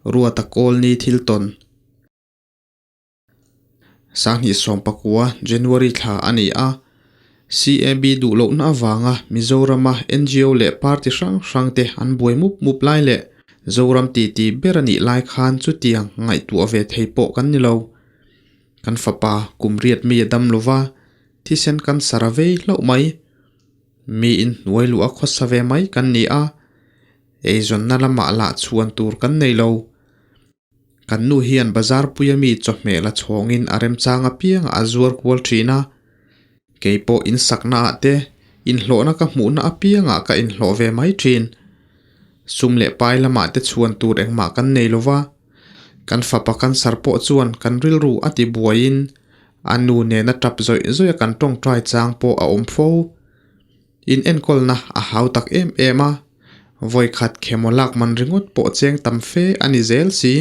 Ruata Kawlni thil tawn. 2019 January thla a ni a, CAB duh lohna avanga Mizorama ngo leh party hrang hrangte an buai mup mup lai leh Zoram titi ber a nih lai khan chutiang ngaihtuah ve thei pawh kan ni lo. Kan fapa kum riat mi a dam lova, thisen cancer a vei hlauh mai. Mi inhnuai luh a khawsa ve mai kan ni a, eizawnna lamah lah chhuan tur kan nei lo. Kan nu hian bazar puia mi chawhmeh la chhawngin a remchang apiangah a zuar kual thin a, kei pawh insakna ah te inhlawhna ka hmuhna apiangah ka inhlawh ve mai thin. Sum leh pai lamah te chhuan tur engmah kan nei lo va, kan fapa cancer pawh chuan kan rilru a ti buaiin a nu nena tap zawih zawih a kan tawngtai chang pawh a awm fo. In enkawlna a hau tak em em a, vawikhat khemaw lak man ringawt pawh cheng tam fe a ni zel si.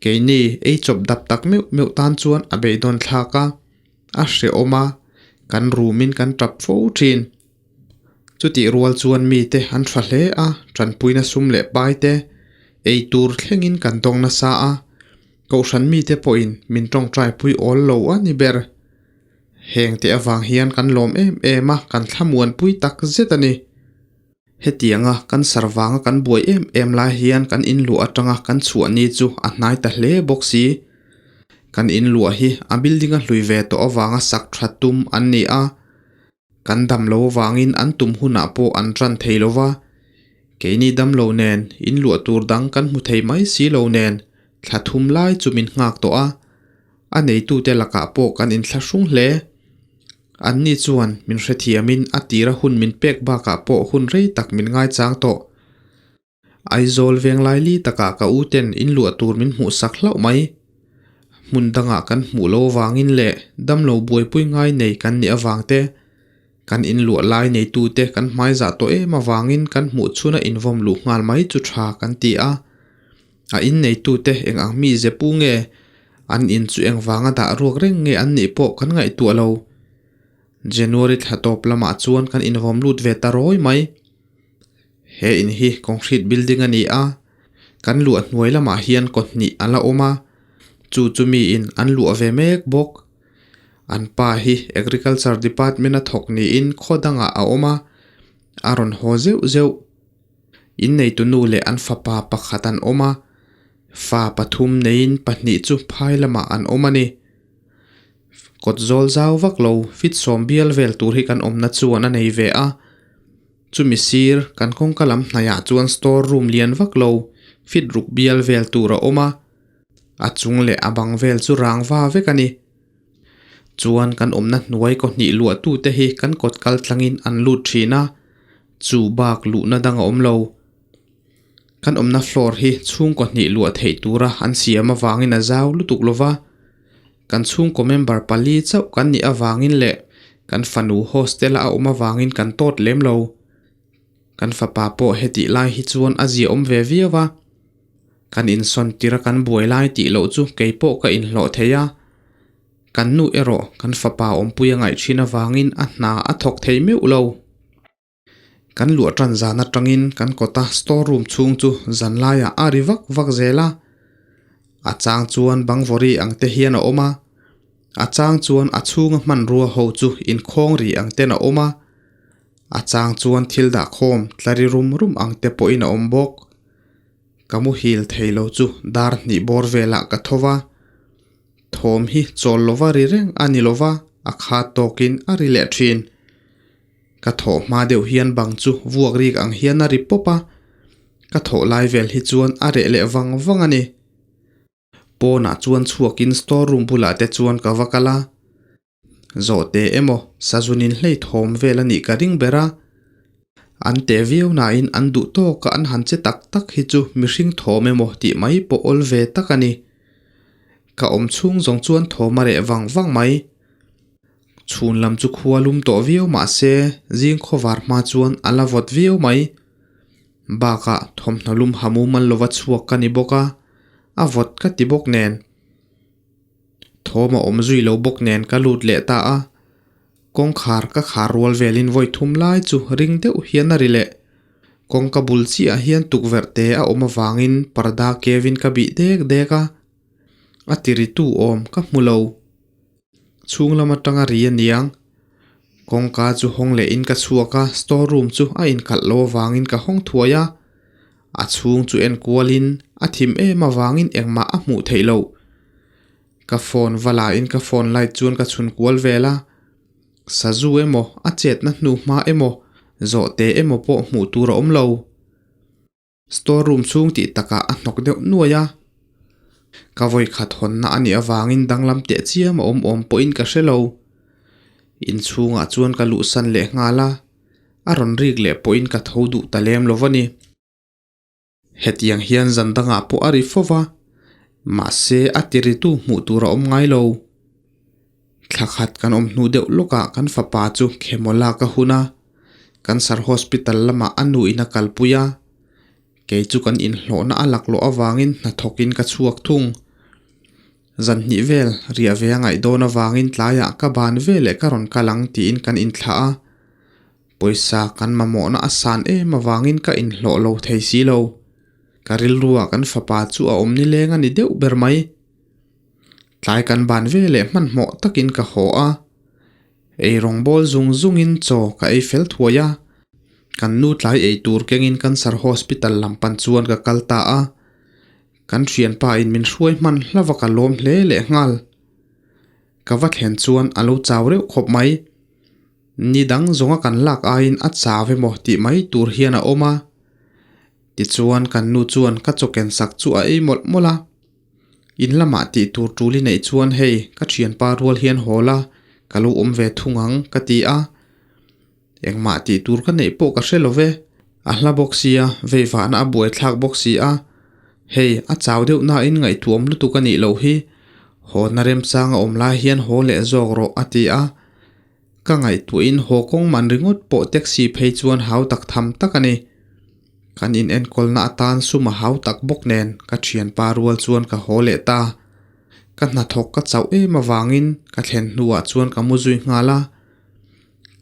Keini ei chawp dap tak meuh meuh tan chuan a beidawn thlak a, a hrehawm a, kan rumin kan tap fo thin. Chutih rual chuan mite an tha hle a, tanpuina sum leh pai te, ei tur thlengin kan dawng nasa a, kohhran mite pawhin min tawngtaipui awl lo a ni ber. Heng te avang hian kan lawm em em a, kan thlamuanpui tak zet a ni. Hetianga kan sar vanga kan buai em em lai hian kan inluah atanga kan chhuah ni chu a hnai ta hle bawk si. Kan inluah hi a building a hlui ve tawh avanga sak tha tum an ni a, kan dam lo avangin an tum hunah pawh an ran thei lo va. Keini dam lo nen inluah tur dang kan hmu thei mai si lo nen thla thum lai chu min nghak tawh a. A neitute lakah pawh kan inthlahrung hle. Anni chuan min hrethiamin a tira hun min pek bakah pawh hun rei tak min ngaichang tawh. Aizawl veng laili takah ka u ten inluah tur min hmuhsak hlauh mai. Hmun dangah kan hmuh lo avangin leh damlo buaipui ngai nei kan nih avang te, kan inluah lai neitute kan hmaizah tawh em avangin kan hmuh chhuna invawm luh nghal mai chu tha kan ti a. A in neitute eng ang mi ze pu nge? An in chu eng vanga dah ruak reng nge an nih pawh kan ngaihtuah lo. January thla tawp lamah chuan kan invawm lut ve ta rawi mai. He in hi concrete building a ni a, kan luah hnuai lamah hian kaw hnih a la awm a, chu chu miin an luah ve mek bawk. An pa hi Agriculture department a thawk niin khaw dangah a awm a, a rawn haw zeuh zeuh. Inneitu nu leh an fapa pakhat an awm a, fa pathum neiin pahnih chu phai lamah an awm a ni. Kawt zawl zau vak lo fit sawm bial vel tur hi kan awmna chuan a nei ve a, chumi sir kan kawngka lam hnaiah chuan store room lian vak lo fit ruk bial vel tur a awm a, a chung leh a bang vel chu rang va vek a ni. Chuan kan awmna hnuai kaw hnih luahtute hi kan kawt kal tlangin an lut thin a. Chu bak luhna dang a awm lo. Kan awmna floor hi chhungkaw hnih luah theih tura an siam avangin a zau lutuk lo va, kan chhungkaw member pali chauh kan nih avangin leh kan fanu hostel a awm avangin kan tawt lem lo. Kan fapa pawh hetih lai hi chuan a ziaawm ve viau a. Kan insawn tir a kan buai lai tih loh chu kei pawh ka inhlawh thei a. Kan nu erawh kan fapa awmpui a ngaih thin avangin a hna a thawk thei meuh lo. Kan luah tan zan atangin kan kawta store room chhung chu zan laiah a ri vak vak zel a. A chang chuan bangvawri ang te hian a awm a, a chang chuan a chhunga hmanrua ho chu inkhawng ri ang ten a awm a, a chang chuan thil dahkhawm tla ri rum rum ang te pawhin a awm bawk. Ka muhil thei lo chu dar hnih bawr velah ka tho va. Thawm hi chawl lova ri reng a ni lova, a khat tawkin a ri leh thin. Ka thawh hma deuh hian bang chu vuak rik ang hian a ri pawp a, ka thawh lai vel hi chuan a reh leh vang vang a ni. Pawnah chuan chhuakin store room bulah te chuan ka va kal a, Zawhte emaw sazunin hlei thawm vel a nih ka ring ber a, an teh viau nain an duh tawka an han che tak tak hi chu mihring thawm emaw tih mai pawh awl ve tak a ni. Ka awm chhung zawng chuan thawm a reh vang vang mai. Chhun lam chu khua lum tawh viau mah se zing khawvar hma chuan a la vawt viau mai. Bakah thawmhnaw lum ha mumal lova chhuak ka ni bawk a, a vawt ka ti bawk nen. Thawm a awm zui lo bawk nen ka lut leh ta a, kawngkhar ka khar rual velin vawi thum lai chu ring deuh hian a ri leh. Kawngka bul chiah hian tukverh te a awm avangin parda kevin ka bih dek dek a, a tiritu awm ka hmu lo. Chhung lam atanga ri a niang. Kawngka chu hawng leh in ka chhuak a, store room chu a inkalh lo avangin ka hawng thuai a. A chhung chu en kualin a thim em avangin engmah a hmuh theih loh. Ka phone va la in ka phone light chuan ka chhun kual vel a. Sazu emaw, a chetna hnu hma emaw, zawhte emaw pawh hmuh tur a awm lo. Store room chhung tih takah a hnawk deuh nuai a. Ka vawi khat hawnna a nih avangin danglam teh chiam a awm awm pawhin ka hre lo. Inchhungah chuan ka luhsan leh nghal a, a rawn rik leh pawhin ka tho duh ta lem lo va ni. Hetiang hian zan dangah pawh a ri fo va, mahse a tiritu hmuh tur a awm ngai lo. Thla khat kan awm hnu deuh lawkah kan fapa chu khemaw lak a hun a, Cancer Hospital lamah a nuin a kalpui a, kei chu kan inhlawhna a laklawh avangin hnathawkin ka chhuak thung. Zan hnih vel riah ve a ngaih dawn avangin tlaiah ka ban veleh ka rawn kal ang tiin kan inthlah a, pawisa kan mamawhna a san em avangin ka inhlawh lo thei si lo. Ka rilruah kan fapa chu a awm nileng a ni deuh ber mai. Tlai kan ban veleh hmanhmawh takin ka haw a, Ei rawngbawl zung zungin chaw ka ei fel thuai a, kan nu tlai ei tur kengin Cancer Hospital lam pan chuan ka kal ta a, kan thianpa in min hruai hman hlava ka lawm hle leh nghal. Ka va thlen chuan a lo chau reuh khawp mai. Ni dang zawnga kan lak aiin a chau emaw tih mai tur hian a awm a. Tichuan kan nu chuan ka chaw ken sak chu a ei mawlh mawlh a. In lamah tih tur tul i neih chuan hei ka thianpa rual hian haw la, ka lo awm ve thung ang ka ti a. Engmah tih tur ka neih pawh ka hre lo ve. A hla bawk sia, veivahna a buaithlak bawk si a. Hei a chau deuh nain ngaihtuam lutuk a nih loh hi. Hawna remchang a awm lai hian haw leh zawk rawh a ti a. Ka ngaihtuahin haw kawng man ringawt pawh taxi phei chuan hau tak tham tak a ni. Kan in enkawlna atan sum a hau tak bawk nen ka thianpa rual chuan ka haw leh ta. Ka hnathawk ka chauh em avangin ka thlen hnuah chuan ka mu zui nghal a.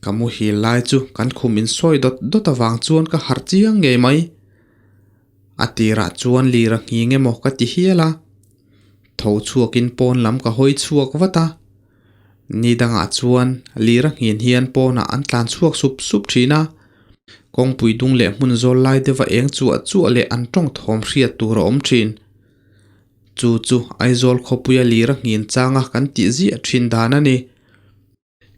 Ka muhil lai chu kan khum in sawi dawt dawt avang chuan ka harh chiang ngei mai. A tirah chuan lir a nghing emaw ka ti hial a. Tho chhuakin pawn lam ka hawi chhuak vat a. Ni dangah chuan lir a nghin hian pawnah an tlan chhuak sup sup thin a. Kawngpui dung leh hmun zawl lai deuha eng chuah chuah leh an tawng thawm hriat tur a awm thin. Chu chu Aizawl khawpuia lir a nghin changa kan tih ziah thin dan a ni.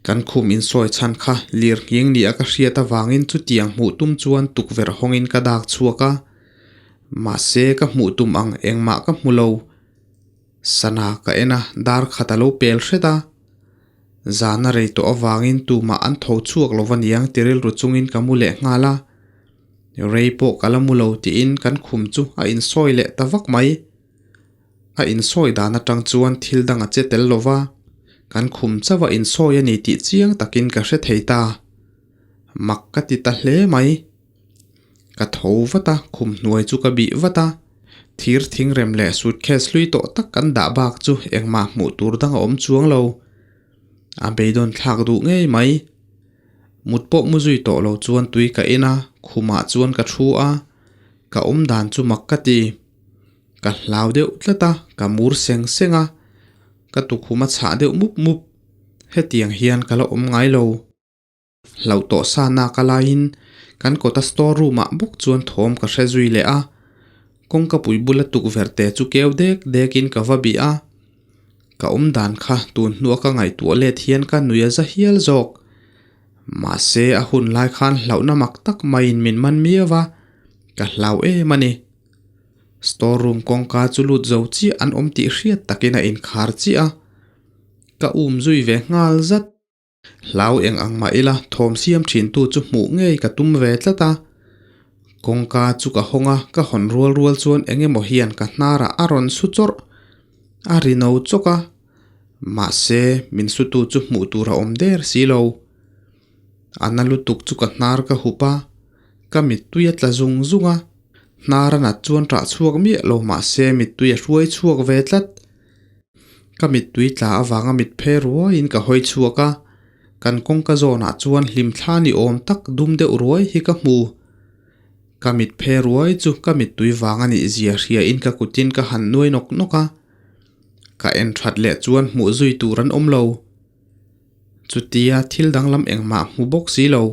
Kan khum insawi chhan kha lir nghing ni a ka hriat avangin chutiang hmuh tum chuan tukverh hawngin ka dak chhuak a. Mahse ka hmuh tum ang engmah ka hmu lo. Sana ka en a, dar khat a lo pel hret a. Zana rei tawh avangin tumah an tho chhuak lo va niang ti rilru chungin ka mu leh nghal a. Rei pawh ka la mu lo tiin kan khum chu a insawi leh ta vak mai. A insawi dan atang chuan thil dang a che tel lo va, kan khum chauh a insawi a ni tih chiang takin ka hre thei ta. Mak ka ti ta hle mai. Ka tho vat a, khum hnuai chu ka bih vat a. Thir thingrem leh suitcase hlui tawh tak kan dah bak chu engmah hmuh tur dang a awm chuang lo. A beidawn thlak duh ngei mai. Mut pawh mu zui tawh lo chuan tui ka en a, khumah chuan ka thu a. Ka awm dan chu mak ka ti. Ka hlau deuh tlat a, ka mur seng seng a, ka tukhum a chhah deuh mup mup. Hetiang hian ka la awm ngai lo. Hlauh tawh sa nak a laiin kan kawta store room ah bawk chuan thawm ka hre zui leh a, kawngka pui bula tukverh te chu keu dek dek in ka va bih a. Ka awm dan kha tun hnua ka ngaihtuah let hian ka nui a za hial zawk. Mahse a hun lai khan hlauhna mak tak maiin min man miau a, ka hlau em a ni. Store room kawngka chu lut zo chiah an awm tih hriat takin a inkhar chiah a, ka um zui ve nghal zat. Hlau eng ang mah ila thawm siam thintu chu hmuh ngei ka tum ve tlat a. Kawngka chu ka hawng a, ka hawn rual rual chuan eng emaw hian ka hnarah a rawn su chawrh. A ri no chawk a, mahse min sutu chu hmuh tur a awm der si lo. A na lutuk chu ka hnar ka hup a, ka mittui a tla zung zung a. Hnar a nat chuan ṭah chhuak miah lo mahse mittui a hruai chhuak ve tlat. Ka mittui tla avanga mit phe ruaiin ka hawi chhuak a, kan kawngka zawnah chuan hlimthla ni awm tak dum deuh ruai hi ka hmu. Ka mit phe ruai chu ka mittui vang a nih zia hria in ka kutin ka han nuai nawk nawk a. Ka en that leh chuan hmuh zui tur an awm lo. Chutia thil danglam engmah hmu bawk si lo.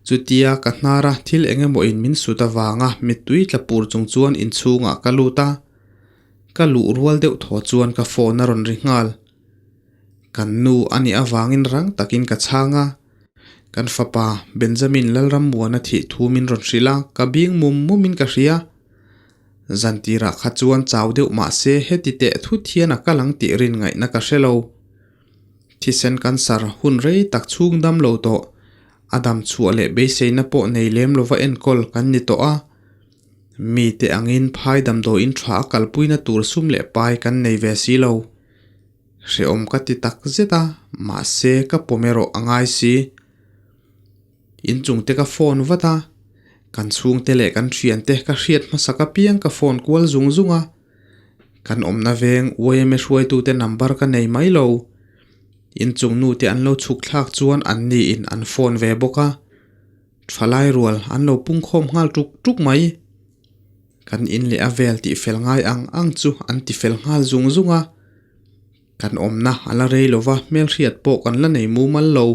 Chutia ka hnara thil eng emaw in min sut avanga mittui tla pur chung chuan inchhungah ka lut a. Ka luh rual deuh thaw chuan ka phone a rawn ri nghal. Kan nu a nih avangin rang takin ka chhang a. Kan fapa Benjamin Lalrammuana thih thu min rawn hrilh a, ka bing mum mumin ka hria. Zantirah kha chuan chau deuh mah se heti teh thut hian a kal ang tih rin ngaihna ka hre lo. Thisen cancer hun rei tak chhung dam lo tawh, a dam chhuah leh beiseina pawh nei lem lova enkawl kan ni tawh a. Mite angin phai damdawiin tha a kalpuina tur sum leh pai kan nei ve si lo. Hrehawm ka ti tak zet a, mahse ka pawm erawh a ngai si. Inchungte ka phone vat a, kan chhungte leh kan thiante ka hriat hmasak apiang ka phone kual zung zung a. Kan awmna veng yma hruaitute number ka nei mai lo. Inchung nute an lo chhuk thlak chuan an niin an phone ve bawk a. Thalai rual an lo pungkhawm nghal tuk tuk mai. Kan in leh a vel tih fel ngai ang ang chu an ti fel nghal zung zung a. Kan awmna a la rei lova hmelhriat pawh kan la nei mumal lo.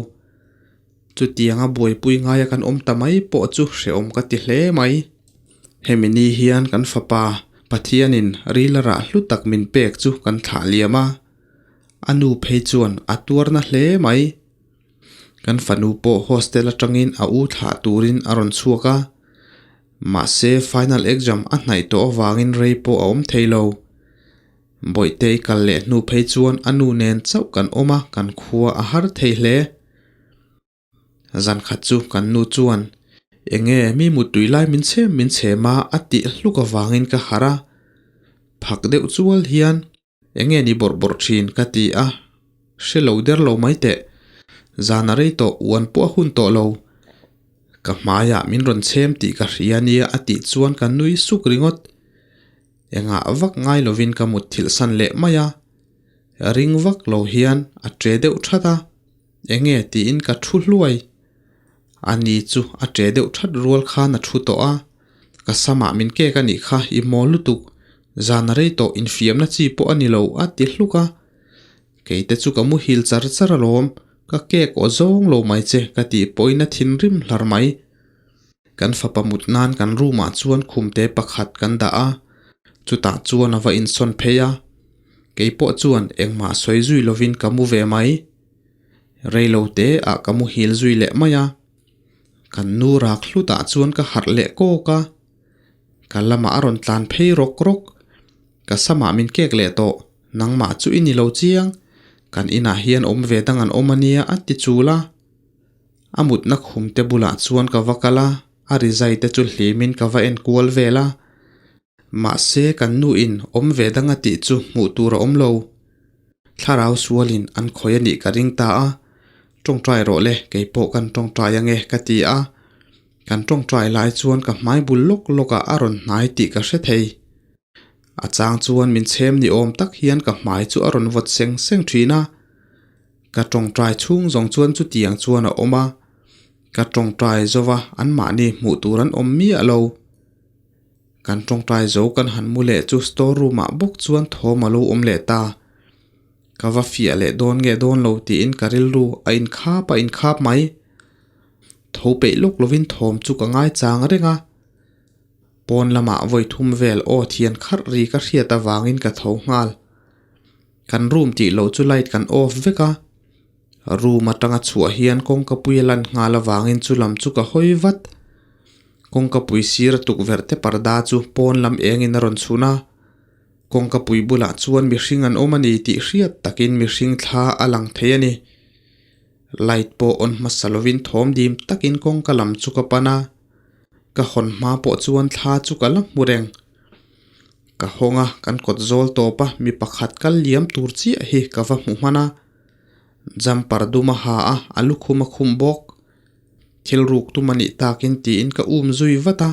Chutianga buaipui ngaia kan awm ta mai pawh chu hrehawm ka ti hle mai. Hemi ni hian kan fapa Pathianin ril a rah hlu tak min pek chu kan thlah liam a. A nu phei chuan a tuarna hle mai. Kan fanu pawh hostel atangin a u thlah turin a rawn chhuak a. Mahse final exam a hnaih tawh avangin rei pawh a awm thei lo. Bawihtei kal leh hnu phei chuan a nu nen chauh kan awm a, kan khua a har thei hle. Zan khat chu kan nu chuan, Enge mi muttui lai min chhem min chhem a a tih hluk avangin ka harh a. Phak deuh chual hian, Enge ni bawrh bawrh thin ka ti a, hre lo der lo mai teh. Zan a rei tawh, uan pawh a hun tawh lo. Ka hmaiah min rawn chhem tih ka hria nia a tih chuan ka nui suk ringawt. Engah vak ngai lovin ka mut thilh san leh mai a, ring vak lo hian a che deuh that a, enge tiin ka thu hluai. A ni chu a che deuh that rual khan a thu tawh a, ka samah min kek a nih kha i mawl lutuk, zan a rei tawh infiamna chi pawh a ni lo a ti hluk a. Keite chu ka muhil char char alawm, ka kek aw zawng lo mai che ka tih pawhin a thinrim hlar mai. Kan fapa mut nan kan room ah chuan khumte pakhat kan dah a, chutah chuan a va insawn phei a. Kei pawh chuan engmah sawi zui lovin ka mu ve mai. Reilo te ah ka muhil zui leh mai a. Kan nu rak hlutah chuan ka harh leh kawk a. Ka lamah a rawn tlan phei rawk rawk. Ka samah min kek leh tawh, nangmah chu i ni lo chiang. Kan inah hian awm ve dang an awm ania a ti chul a. A mutna khum te bulah chuan ka va kal a, a rizai te chu hlimin ka va en kual vel a. Mahse kan nu in awm ve dang a tih chu hmuh tur a awm lo. Thlarau sualin an khawi a nih ka ring ta a, tawngtai rawh le kei pawh kan tawngtai ange ka ti a. Kan tawngtai lai chuan ka hmai bul lawk lawk ah a rawn hnai tih ka hre thei. A chang chuan min chhem ni awm tak hian ka hmai chu a rawn vawt seng seng thin a. Ka tawngtai chhung zawng chuan chutiang chuan a awm a, ka tawngtai zova anmahni hmuh tur an awm miah lo. Kan tawngtai zo kan han mu leh chu store room ah bawk chuan thawm a lo awm leh ta. Ka va fiah leh dawn nge dawn lo tiin ka rilru a inkhap a inkhap mai. Tho peih lawk lovin thawm chu ka ngaichang reng a. Pawn lamah vawi thum vel aw thian kharh ri ka hriat avangin ka tho nghal. Kan room tih loh chu light kan off vek a, room atanga chhuah hian kawngka pui a lan nghal avangin chu lam chu ka hawi vat. Kawngka pui sir a tukverh te parda chu pawn lam engin a rawn chhun a, kawngka pui bulah chuan mihring an awm a ni tih hriat takin mihring thla a lang thei a ni. Light pawh on hmasa lovin thawm dim takin kawngka lam chu ka pan a, ka hawn hma pawh chuan thla chu ka la hmu reng. Ka hawng a, kan kawt zawl tawp a, mi pakhat kal liam tur chiah hi ka va hmu hman a. Jumper dum a ha a, a lukhum a khum bawk. Thil ruk tum a nih takin tiin ka um zui vat a.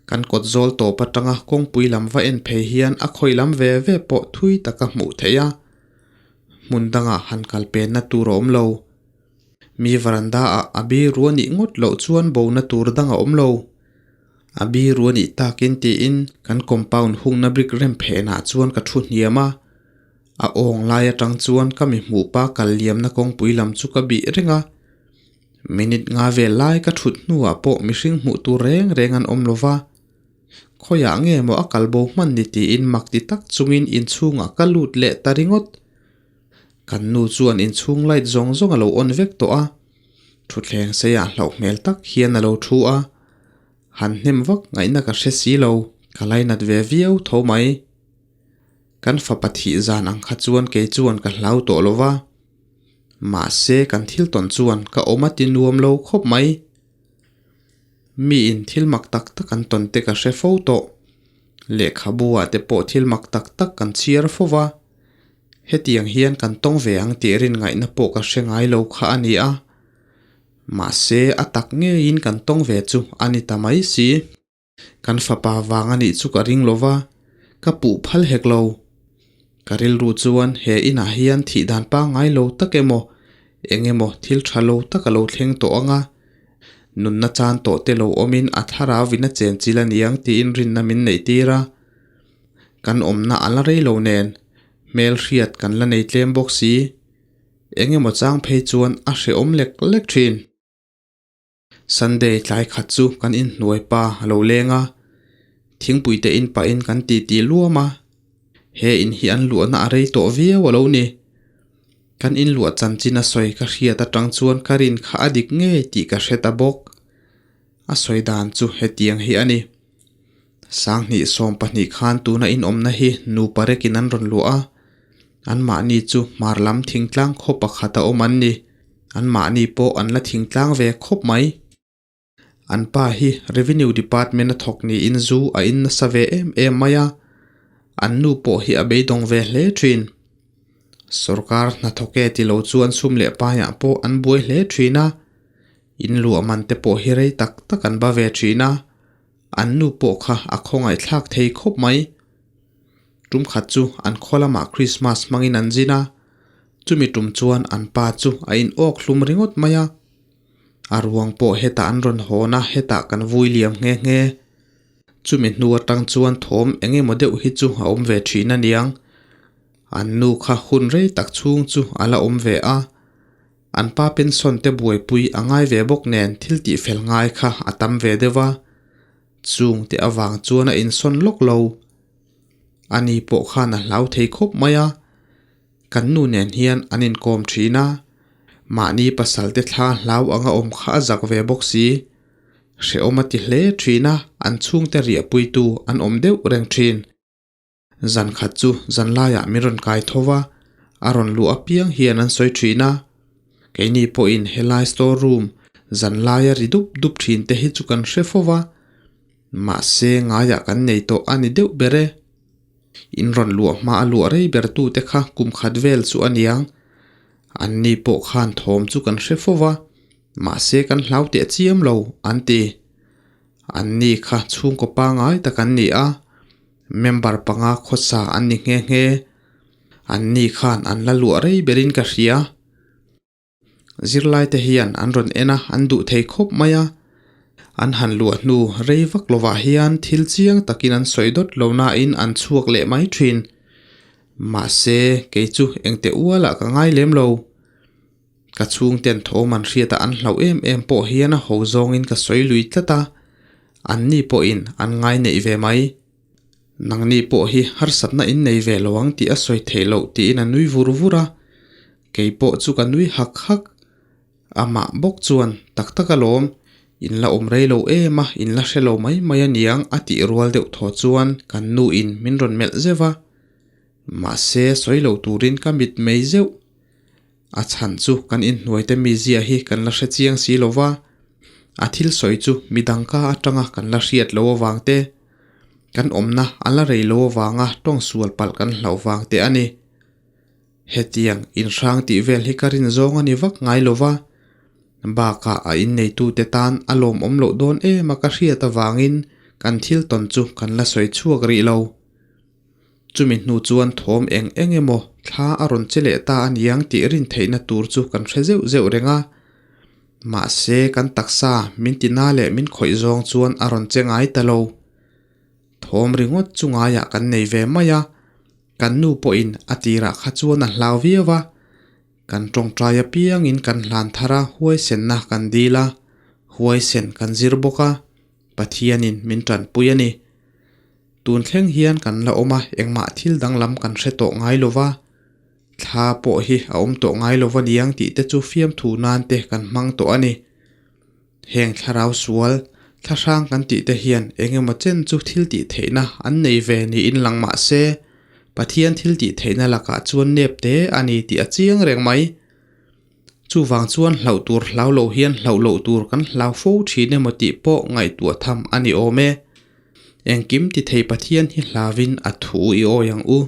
Kan kawt zawl tawp atanga kawngpui lam va en phei hian a khawi lam ve ve pawh thui taka hmuh theih a. Hmun dangah han kal penna tur a awm lo. Mi varanda ah a biru a nih ngawt loh chuan bona tur dang a awm lo. A biru a nih takin tiin kan compound hungna brick rem phenah chuan ka thu hniam a. A awng lai atang chuan ka mi hmuh pa kal liamna kawngpui lam chu ka bih reng a. Minute nga vel lai ka thut hnuah pawh mihring hmuh tur reng reng an awm lo va. Khawiah nge maw a kal bo hman ni tiin mak ti tak chungin inchhungah ka lut leh ta ringawt. Kan nu chuan inchhung light zawng zawng a lo on vek tawh a. Thutthleng seiah hlauh hmel tak hian a lo thu a. Han hnem vak ngaihna ka hre si lo, ka lainat ve viau tho mai. Kan fapa thih zan ang kha chuan kei chuan ka hlau tawh lo va. Mahse kan thil tawn chuan ka awm a ti nuam lo khawp mai. Miin thil mak tak tak an tawn te ka hre fo tawh. Lehkhabu ah te pawh thil mak tak tak kan chhiar fo va. Hetiang hian kan tawng ve ang tih rin ngaihna pawh ka hre ngai lo kha a ni a. Mahse a tak ngeiin kan tawng ve chu a ni ta mai si. Kan fapa vang a nih chu ka ring lo va, ka puh phal hek lo. Ka rilru chuan he inah hian thih dan pangngai lo tak emaw, eng emaw thil tha lo tak a lo thleng tawh ang a, nunna chan tawh te lo awmin a thlarau in a chen chil a niang tiin rinna min neih tir a. Kan awmna a la rei lo nen, hmel hriat kan la nei tlem bawk si. Eng emaw chang phei chuan a hrehawm lek lek thin. Sunday tlai khat chu kan inhnuai pa a lo leng a, thingpui te in pahin kan titi luam a, he in hi an luahna a rei tawh viau a lo ni. Kan inluah chanchin a sawi ka hriat atang chuan ka rin kha a dik ngei tih ka hre ta bawk. A sawi dan chu hetiang hi a ni. Sanghnih 12 khan tuna inawmna hi nupa rekin an rawn luah a, anmahni chu hmar lam thingtlang khaw pakhat a awm an ni. Anmahni pawh an la thingtlang ve khawp mai. An pa hi Revenue Department a thawk niin zu a in nasa ve em em mai a, an nu pawh hi a beidawng ve hle thin. Sorkar hnathawk e ti lo chuan sum leh paiah pawh an buai hle thin a, in luah man te pawh hi rei tak tak an ba ve thin a. An nu pawh kha a khawngaihthlak thei khawp mai. Tum khat chu an khaw lamah Krismas hmangin an zin a, chumi tum chuan an pa chu a in awk hlum ringawt mai a. A ruang pawh hetah an rawn hawn a, hetah kan vui liam nghe nghe. Chumi hnu atang chuan thawm eng emaw deuh hi chu a awm ve thin a niang. An nu kha hun rei tak chhung chu a la awm ve a. An pa pension te buaipui a ngai ve bawk nen thil tih fel ngai kha a tam ve deuh a, chung te avang chuan a insawn lawk lo. Ani pawh khan a hlau thei khawp mai a, kan nu nen hian an inkawm thin a, mahni pasal te thla hlau anga awm kha a zak ve bawk si. Hrehawm a ti hle thin a, an chhungte riahpuitu an awm deuh reng thin. Zan khat chu zan laiah min rawn kai tho va, a rawn luh apiang hian an sawi thin a. Keini pawhin helai store room zan laia ri dup dup thin te hi chu kan hre fo va, mahse ngaiah kan nei tawh a ni deuh ber e. In rawn luah hma a luah rei ber tu te kha kum khat vel chu a niang. Anni pawh khan thawm chu kan hre fo va, mahse kan hlau teh chiam lo, an ti. Anni kha chhungkaw pangai tak an ni a, member panga khawsa an ni nghe nghe. Anni khan an la luah rei berin ka hria. Zirlai te hian an rawn en a, an duh thei khawp mai a. An han luah hnu rei vak lovah hian thil chiang takin an sawi dawt lo nain an chhuak leh mai thin. Mahse, kei chu engte ualah ka ngai lem lo. Ka chhungten thawm an hriat a an hlauh em em pawh hian a ho zawngin ka sawi lui tlat a, anni pawhin an ngai neih ve mai. Nangni pawh hi harsatna in nei ve lo ang tih a sawi theih loh tiin a nui vur vur a, kei pawh chu ka nui hak hak. Amah bawk chuan tak tak alawm, in la awm rei lo em a, in la hre lo mai mai aniang a tih rual deuh thaw chuan kan nuin min rawn melh zeuh a, mahse sawi lo turin ka mit mei zeuh. A chhan chu kan inhnuaite mizia hi kan la hre chiang si lo va, a thil sawi chu midang ka atanga kan la hriat lo avang te, kan awmna a la rei lo avanga tawng sual palh kan hlauh vang te a ni. Hetiang inhrang tih vel hi ka rin zawng a ni vak ngai lo va, bakah a inneitute tan a lawmawm loh dawn em a ka hriat avangin kan thil tawn chu kan la sawi chhuak rih lo. Chumi hnu chuan thawm eng eng emaw thla a rawn che leh ta a niang tih rin theihna tur chu kan hre zeuh zeuh reng a. Mahse kan taksa min tina leh min khawih zawng chuan a rawn che ngai ta lo. Thawm ringawt chu ngaiah kan nei ve mai a, kan nu pawhin a tirah kha chuan a hlau viau a. Kan tawngtai apiangin kan hlan thar a, huaisenna kan dil a, huaisen kan zir bawk a, Pathianin min tanpui a ni. Tun thleng hian kan la awm a, engmah thil danglam kan hre tawh ngai lo va, thla pawh hi a awm tawh ngai lo va niang tih te chu fiamthu nan te kan hmang tawh a ni. Heng thlarau sual, thlahrang kan tih te hian eng emaw chen chu thil tih theihna an nei ve niin lang mah se, Pathian thil tih theihna lakah chuan nep te a ni tih a chiang reng mai. Chuvang chuan hlauh tur hlau lo hian hlauh loh tur kan hlau fo thin emaw tih pawh ngaihtuah tham a ni awm e. Engkim ti thei Pathian hi hlauvin a thu i awi ang u.